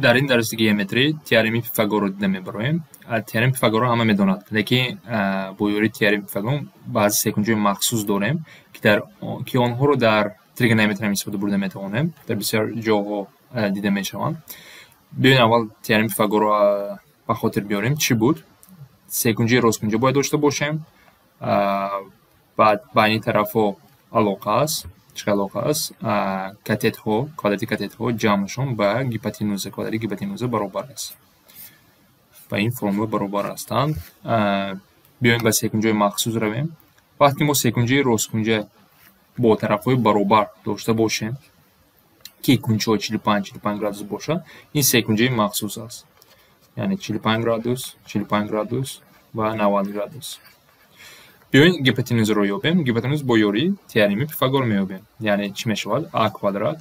Дар ин дарси геометрӣ теореми Пифагорро дида мебароем. Теореми Пифагорро ҳама медонад, лекин бо ёрии теореми Пифагор баъзе секунҷаҳои махсус дорем, ки онҳоро дар тригонометрия ҳам истифода бурда метавонем, дар бисёр ҷоҳо дида мешаванд. Биёед аввал теореми Пифагорро ба хотир биёрем. Чӣ буд? Секунҷаи росткунҷа бояд дошта бошем, баъд байни тарафҳо алоқа аст. Чӣ алоқа аст? Катетҳо, квадрати катетҳо ҷамъшон ба гипотенуза, квадрати гипотенуза баробар аст. Ба ин формула баробар ҳастанд. Биёем ба секунҷаҳои махсус равем. Вақте ки мо секунҷаи росткунҷа бо тарафҳои баробар дошта бошем, ки кунҷҳо 45 45 градус бошад, ин секунҷаи махсус аст. Яъне 45 градус, 45 градус ва 90 градус. Биёед гипотенузаро ёбем. Гипотенуз бо ёрии теореми Пифагор меёбем. Яъне чӣ мешавад? А квадрат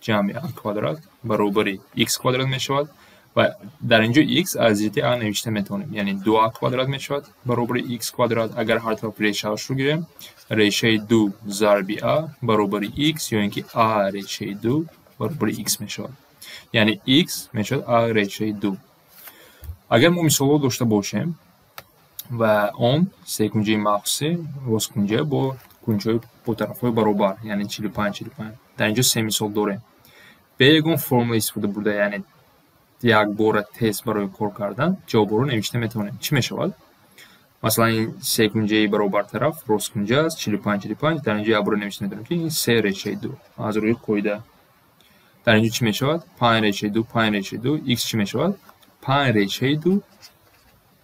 ҷамъи а квадрат баробари х квадрат мешавад ва дар ин ҷо х аз ҷиҳати а навишта метавонем. Яъне 2а квадрат мешавад баробари х квадрат. Агар ҳар тараф решаашро гирем, решаи 2 зарби а баробари х ё ин ки а решаи 2 баробари х мешавад. Яъне х мешавад а решаи 2. Агар мо мисолҳо дошта бошем ва он секунҷаи махсуси росткунҷа бо кунҷҳои бо тарафҳои баробар, яъне 45 45. Дар ин ҷо се мисол дорем. Бе ягон формула истифода бурда, яъне якбора тез барои кор кардан ҷавобҳоро навишта метавонем. Чӣ мешавад? Масалан, ин секунҷаи баробартараф росткунҷа аст, 45 45. Дар ин ҷо якбора навишта метавонем, ки ин се решаи 2 аз рӯи қоида. Дар ин ҷо чӣ мешавад? 5 решаи 2, 5 решаи 2, х чӣ мешавад? 5 решаи 2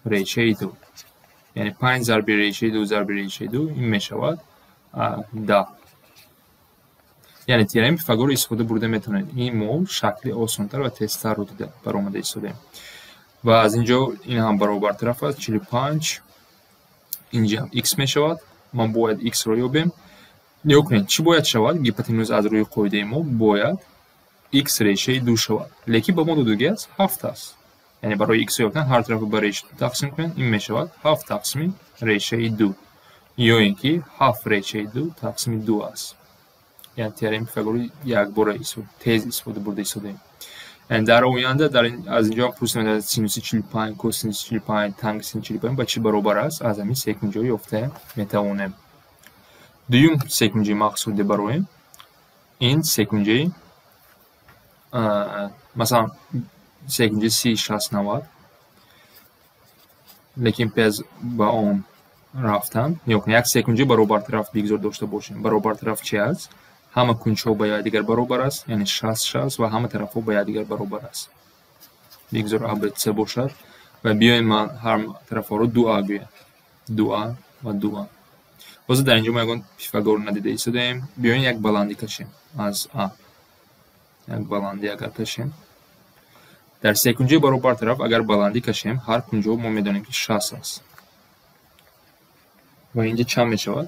решаи 2. Яъне 5 зарби решаи 2 зарби решаи 2 ин мешавад 10. Яъне теореми Пифагорро истифода бурда метавонед. Ин мо шакли осонтар ва тезтарро дида баромада истодаем. Ва аз ин ҷо ин ҳам баробартараф аст, 45, инҷа ҳам х мешавад. Мо бояд х-ро ёбем. Нигоҳ кунед, чӣ бояд шавад? Гипотенуз аз рӯи қоидаи мо бояд х решаи 2 шавад. Лекин ба мо додагӣ аст 7 аст. Яъне барои х ёфтан ҳар тарафро ба решаи 2 тақсим кунед, ин мешавад 7 тақсими решаи 2 ё ин ки 7 решаи 2 тақсими 2 аст. Яъне теореми Пифагорро якбора тез истифода бурда истодаем. Яъне дар оянда аз ин ҷо ҳам пурсида метавонад синуси 45, косинуси 45, тангсини 45 ба чӣ баробар аст? Аз ҳамин секунҷаҳо ёфта метавонем. Дуюм секунҷаи махсус бароем ин секунҷаи, масалан, секунҷаи 30 60 90, лекин пеш ба он рафтан нигоҳ кунед, як секунҷаи баробартараф бигзор дошта бошем. Баробартараф чи аст? Ҳама кунҷҳо ба якдигар баробар аст, яъне 60 60 ва ҳама тарафҳо ба якдигар баробар аст. Бигзор А, Б, С бошад ва биёем ман ҳар тарафҳоро 2А гӯям. 2А ва 2А. Ҳозир дар ин ҷо мо ягон Пифагор надида истодаем. Биёем як баландӣ кашем аз А. Як баландӣ агар кашем, дар секунҷаи баробартараф агар баландӣ кашем, ҳар кунҷо мо медонем, ки 60 аст. Ва инҷа чанд мешавад?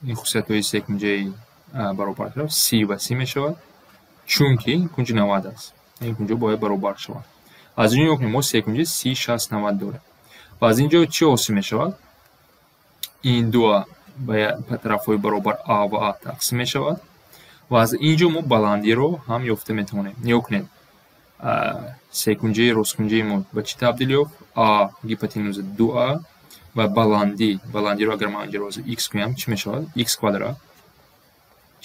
Ин хусусиятҳои секунҷаи баробартараф 30 ва 30 мешавад, чунки кунҷи 90 аст. Ин кунҷо бояд баробар шавад. Аз ин ҷо мо секунҷаи 30 60 90 дорем. Ва аз ин ҷо чӣ ҳосил мешавад? Ин 2А ба тарафҳои баробар А ва А тақсим мешавад. Ва аз ин ҷо мо баландиро ҳам ёфта метавонем. Нигоҳ кунед, секунҷаи росткунҷаи мо ба чӣ табдил ёфт? А гипотенуза 2а ва баландӣ, баландиро агар ман инҷо х гӯям, чӣ мешавад? Х квадрат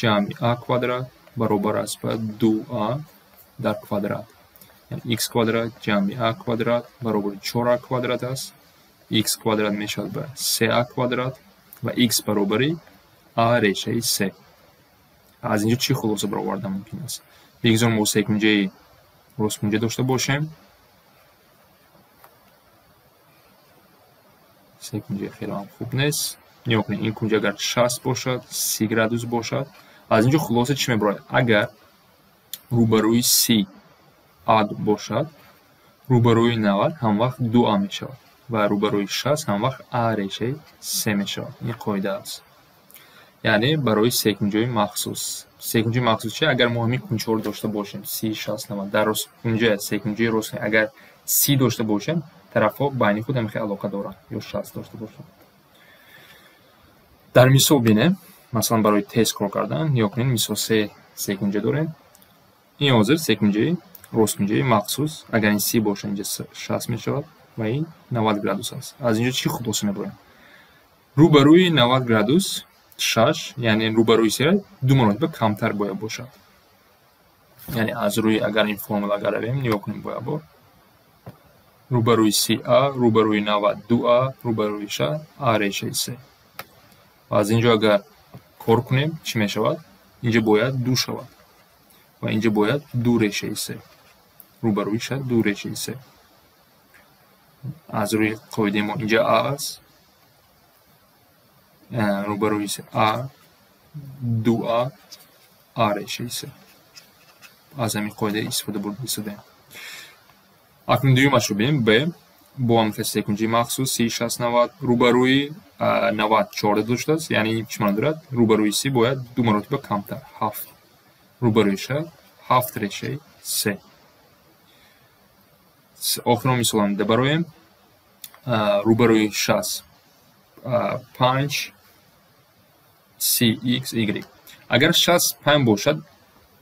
ҷамъи а квадрат баробар аст ба 2а дар квадрат. Яъне х квадрат ҷамъи а квадрат баробари 4а квадрат аст. Х квадрат мешавад ба 3а квадрат ва х баробари а решаи 3. Аз ин ҷо чӣ хулоса баровардан мумкин аст? Бигзор мо секунҷаи росткунҷа дошта бошем. Секунҷаи хеле ҳам хуб нест. Нигоҳ кунед, ин кунҷ агар 60 бошад, 30 градус бошад, аз ин ҷо хулоса чӣ мебарояд? Агар рӯбарӯи 30 а бошад, рӯбарӯи 90 ҳамвақт 2а мешавад ва рӯбарӯи 60 ҳамвақт а решаи 3 мешавад. Ин қоида аст. Яъне барои секунҷаҳои махсус. Секунҷаи махсус чи? Агар мо ҳамин кунҷҳоро дошта бошем, 30, 60, 90, дар росткунҷа, секунҷаи рост агар 30 дошта бошем, тарафҳо байни худ ҳам хеле алоқа доранд, ё 60 дошта бошем. Дар мисол бинем, масалан барои тез кор кардан, нигоҳ кунед, мисол се секунҷа дорем. Ин ҳозир секунҷаи Росткунҷаи махсус, агар ин 30 бошад, инҷа 60 мешавад ва ин 90 градус аст. Аз инҷо чӣ хулоса мебарем? Рӯбарӯи 90 градус 6, яъне рӯбарӯи 3 ду маротиба камтар бояд бошад. Яъне аз рӯи агар ин формула агар равем, нигоҳ кунем бояд бор. Рӯбарӯи 30 а, рӯбарӯи 90 2а, рӯбарӯи 6 а решаи 3. Ва аз инҷо агар кор кунем, чӣ мешавад? Инҷо бояд 2 шавад. Ва инҷо бояд 2 решаи 3. Рӯбарӯи 6 2 решаи 3. Аз рӯи қоидаи мо инҷа а аст. Рӯбарӯи а 2а, а решаи 3. Аз ҳамин қоида истифода бурда истодаем. Акнун дуюмашро бинем. Б бо ҳам секунҷаи махсус 30, 60, 90, рӯбарӯи 90 14 доштааст, яъне ин чӣ маъно дорад? Рӯбарӯи 30 бояд ду маротиба камтар, 7. Рӯбарӯи 6 7 решаи 3. Охирон мисолам дабароем. Рӯбарӯи 60 5 c x y. Агар 65 бошад,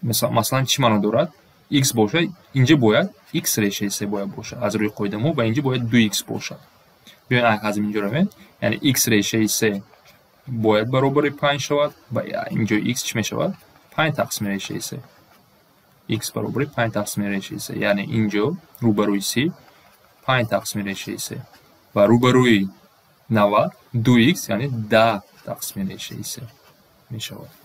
масалан, чӣ маъно дорад? X бошад, инҷа бояд x решаи 3 бояд бошад аз рӯи қоида мо, ва инҷа бояд 2x бошад. Биёед аз инҷо равем. Яъне x решаи 3 бояд баробари 5 шавад ва инҷо x чӣ мешавад? 5 тақсими решаи 3. X баробари 5 тақсими решаи 3. Яъне инҷо рӯбарӯи 30 5 тақсими решаи 3 ва рӯбарӯи 90 2x, яъне 10 тақсими решаи 3 мешавад.